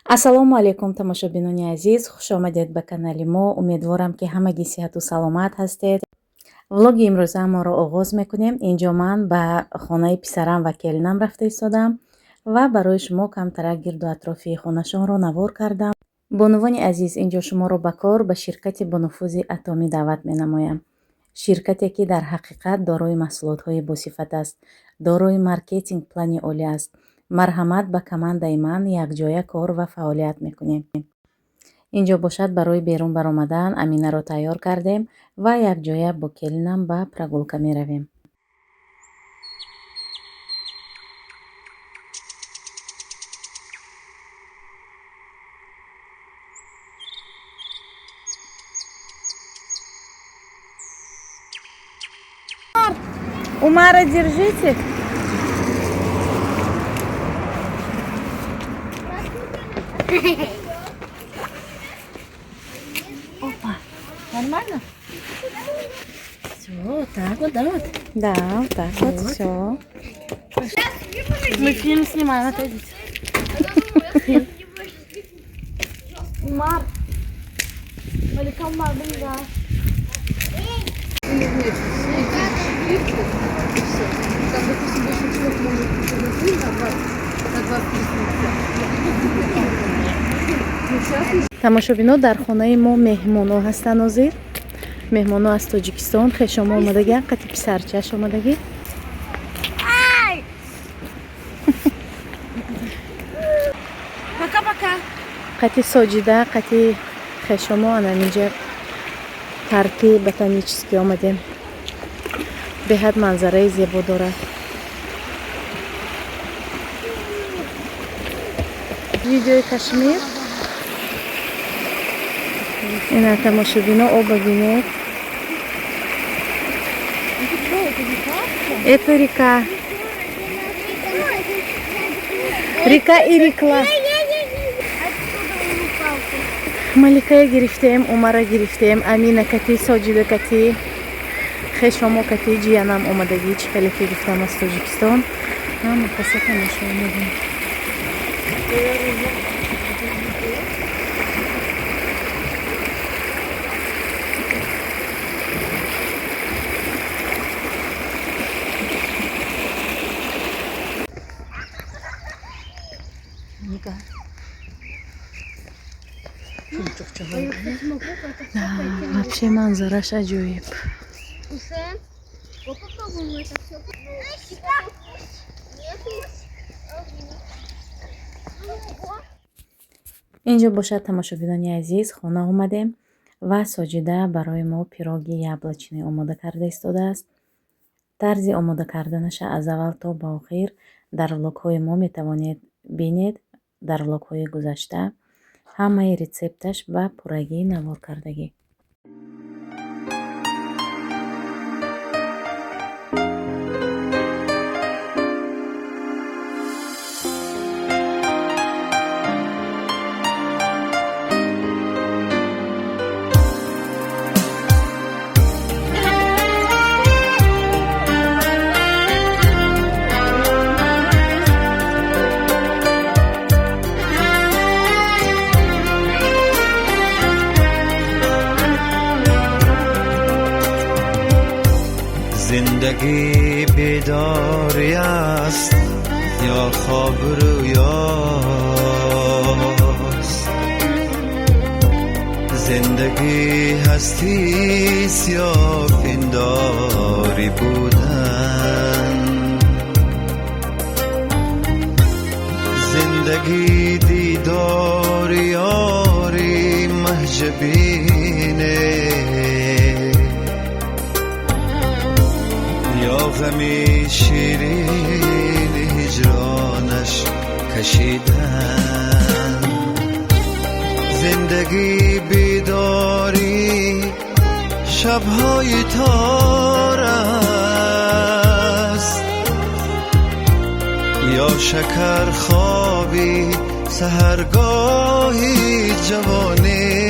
Ассалому алайкум, тамошобинони азиз, хушомадед ба канали мо. Умедворам, ки ҳамагӣ сиҳату саломат ҳастед. Влоги имрӯзаамонро оғоз мекунем. Инҷо ман ба хонаи писарам ва келинам рафта истодам ва барои шумо камтарак гирду атрофи хонашонро навор кардам. Бонувони азиз, инҷо шуморо ба кор ба ширкати бонуфузи Атомӣ даъват менамоям. Ширкате, ки дар ҳақиқат дорои маҳсулотҳои босифат аст, дорои маркетинг плани олӣ аст. Марҳамат, ба командаи ман якҷоя кор ва фаъолият мекунем. Инҷо бошад, барои берун баромадан Аминаро тайёр кардем ва якҷоя бо келинам ба прогулка меравем. Умара держите. Опа, нормально? Все, вот так вот, да, вот? Да, вот так вот, Вот. Все. Мы фильм снимаем, отойдите. Умар. Малика Умар, да. Там, допустим, больше человек может зайти на 20. Тамошобино, дар хонаи мо меҳмоно ҳастанд. Ҳозир меҳмоно аз Тоҷикистон, хешомо омадагиан, қати писарчааш омадагӣ. Пока-пока. Қати Соҷида, қати хешомо анаминҷа парки ботанический омадем. Беҳад манзараи зебо дорад. Видеои Кашмир. Ина, тамошобино, оба бинед. Это река, река Ирикла. Маликая гирифтем, Умара гирифтем, Амина кати, Соҷида кати, хешомо кати, ҷиянам омадагӣ, чӣ хеле ки гуфтам, аз Тоҷикистон. Ҳама каса тамошо омадем. Ника. Вообще манзараш аҷоиб. Вот попробуем это все. Нет. Инҷо бошад, тамошобинони азиз, хона омадем ва Соҷида барои мо пироги яблочный омода карда истодааст. Тарзи омода карданаша аз аввал то ба охир дар влогҳои мо метавонед бинед. Дар влогҳои гузашта ҳамаи рецепташ ба пуррагӣ навор кардагӣ. زندگی بیداری است یا خواب رویاست؟ زندگی هستی یا پنداری بودن؟ زندگی دیدار یاری مهجبینه یا غمی شیرین هجرانش کشیدن؟ زندگی بیداری شبهای تار است یا شکر خوابی سحرگاهی جوانی؟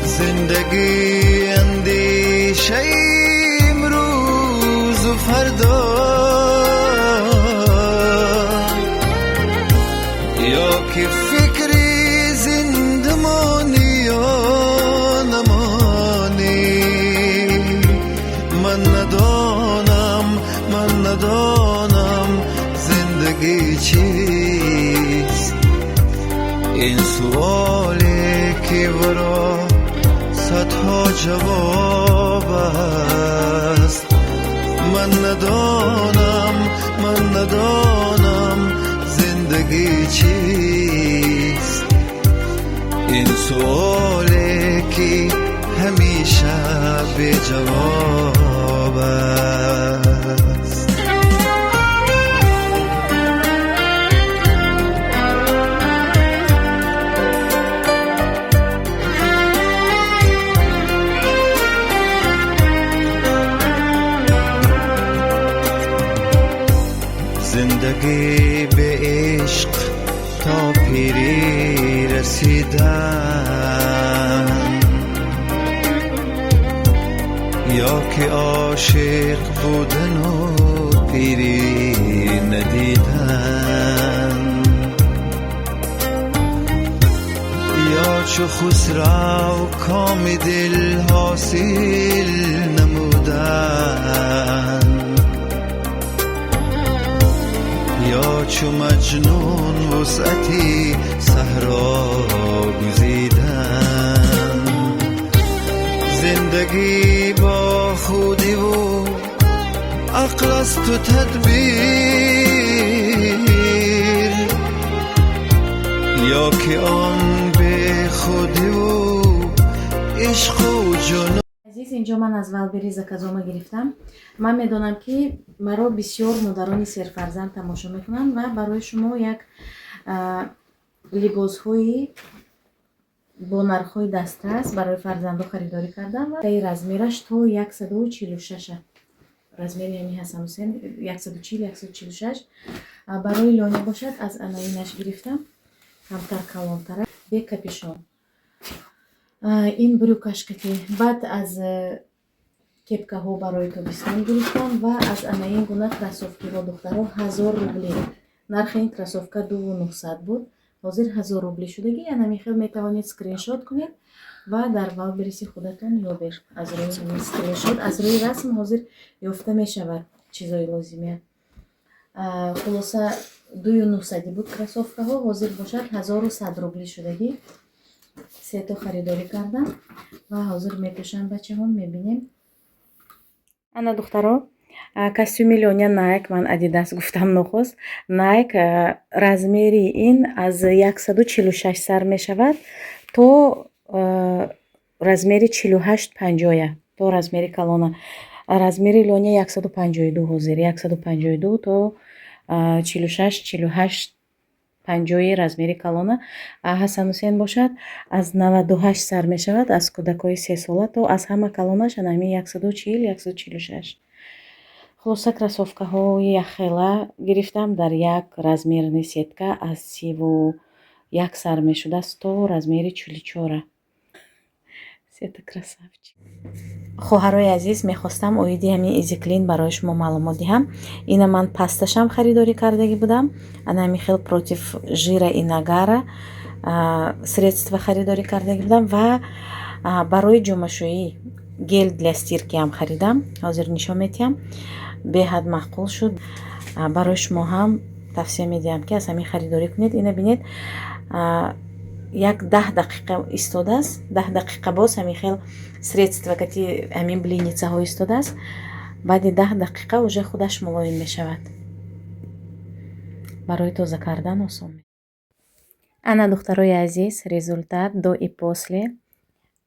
زندگی اندیشه امروز و فردا. ки фикри зиндамонӣ ё намонӣ. Ман надонам, ман надонам зиндагӣ чист. Ин суоле ки варо садҳо ҷавоб аст. Ман надонам, ман надонам зиндагӣ чист. Ин суоле ки ҳамеша беҷавоб аст. Зиндагӣ бе ишқ то пирӣ расидан, ё ки ошиқ будану пирӣ надидан, ё чу хусрав коми дил ҳосил намудан, ё чу маҷнун вусъати саҳро гузидан. Зиндагӣ бо худиву ақл асту тадбир, ё ки он бехудиву ишқу ҷунун. Азиз, инҷо ман аз Вайлдберриз заказома гирифтам. Ман медонам, ки маро бисёр модарони серфарзанд тамошо мекунанд ва барои шумо як либосҳои бо нархҳои дастрас барои фарзандо харидорӣ кардам ва размераш то 146, размери ҳамин Ҳасанҳусен 140, 146. Барои Лёня бошад, аз анаинаш гирифтам, камтар калонтара, бе капюшон. Ин брюкашкати. Баъд аз кепкаҳо барои тобистон гирифтам ва аз анаин гуна кроссовкиҳо, духтаро, 1000 рубли. Нархи ин кроссовка 2900 буд, ҳозир 1000 рубли шудагӣ. Янами хел метавонед скриншот кунед ва дар Вайлдберриси худатон ёбед. Аз рӯи ҳамин скриншот, аз рӯи расм ҳозир ёфта мешавад чизои лозимия. Хулоса, 2900 буд кроссовкаҳо, ҳозир бошад 1100 рубли шудагӣ. Сето харидорӣ кардам ва ҳозир мепӯшам бачаҳом, мебинем. Ана, духтаро, костюми Лёня Найк, ман Адидас гуфтам нохост. Найк, размери ин аз 146 сар мешавад то размери 48 панҷоя, то размери калона. Размери Лёня 152, ҳозир 152 то 46, 48 панҷои размери калона. Ҳасанҳусен бошад, аз 98 сар мешавад, аз кӯдакҳои 3 сола то аз ҳама калонаш анами 140, 146. Хулоса, кроссовкаҳои яхела гирифтам дар як размерный сетка, аз 31 сар мешудааст то размери 44. Сета красавчик. Хоҳарои азиз, мехостам оиди ҳамин Изиклин барои шумо маълумот диҳам. Ина ман пасташам харидорӣ кардагӣ будам, ана ҳамин хел против жира и нагара средства харидорӣ кардагӣ будам ва барои ҷомашӯӣ гель для стирки ҳам харидам, ҳозир нишон медиҳам. Беҳад маъқул шуд, барои шумо ҳам тавсия медиҳам, ки аз ҳамин харидорӣ кунед. Ина бинед, як 10 дақиқа истодааст, 10 дақиқа боз ҳамин хел средства кати ҳамин блинницаҳо истодааст. Баъди 10 дақиқа уже худаш мулоим мешавад, барои тоза кардан осон. Ана, духтарои азиз, результат до и после.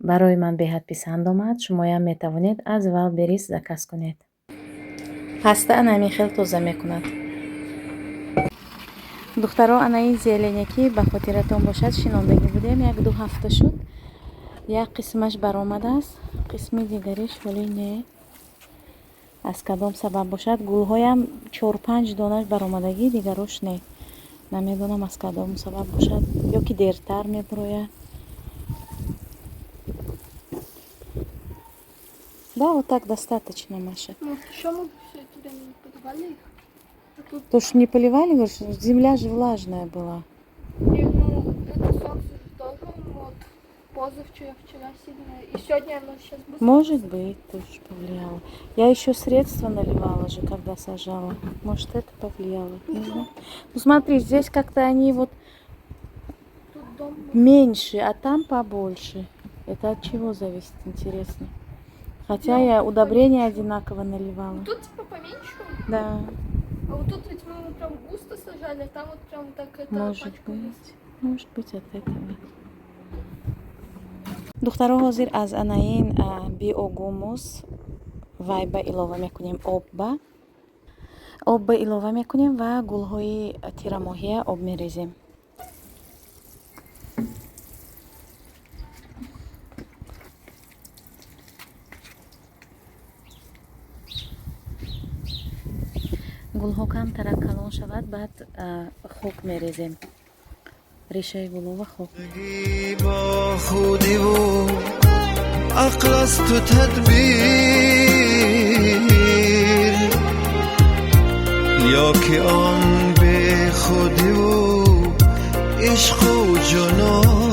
Барои ман беҳад писанд омад, шумоям метавонед аз Вайлдберриз заказ кунед. Паста ана ҳамин хел тоза мекунад. Духтаро, ана ин зелене, ки ба хотиратон бошад, шинондагӣ будем, як ду ҳафта шуд, як қисмаш баромадааст, қисми дигариш ҳоле не. Аз кадом сабаб бошад, гулҳоям чор-панҷ донаш баромадагӣ, дигарош не. Намедонам, аз кадом сабаб бошад, ё ки дертар мебурояд. Да, вот так достаточно, Маша. Может, еще мы все туда не поливали их? А тут То, что не поливали, говоришь, земля же влажная была. Я Позавчера, вчера сильно. И сегодня оно сейчас быстро. Может быть, тоже повлияло. Я еще средства наливала же, когда сажала. Может, это повлияло. Не знаю. Ну смотри, здесь как-то они вот Тут дом. Меньше, а там побольше. Это от чего зависит, интересно? Хотя я удобрения одинаково наливала. Тут типа поменьше, Да, а вот тут ведь мы прям густо сажали, а там вот прям так это может пачка. Быть. Может быть, от этого. Духтаро, ҳозир аз анаин биогумус вай ба илова мекунем, об ба илова мекунем ва гулҳои тирамоҳия об мерезем. Гулҳо камтарак калон шавад, баъд хок мерезем, решаи гулова хок. با خودی و عقل است و تدبیر یا که آن به خودی و عشق و جنون.